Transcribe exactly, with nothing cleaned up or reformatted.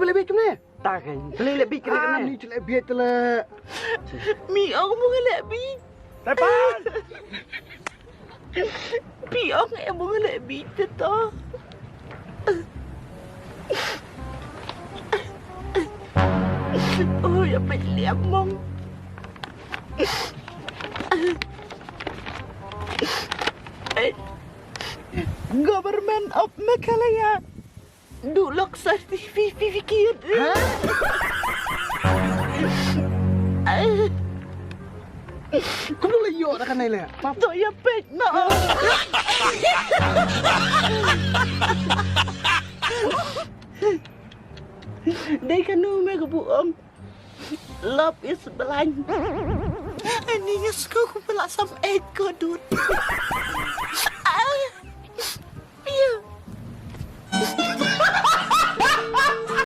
Leh bit kumne? Ta kan. Leh leh bit kene kene. Ni leh bit le. Mi ong mo leh bit. Tepan. Pi ong e mo leh bit te to. Oh ya pet liam mong. Government of Meghalaya. Du lok certificate. Kumno la ïoh da kane le? Pap. To ya pet no. Dei kanu me ka bu ong. Love is blind. Ani ngas ko ku pela sam et ko dut.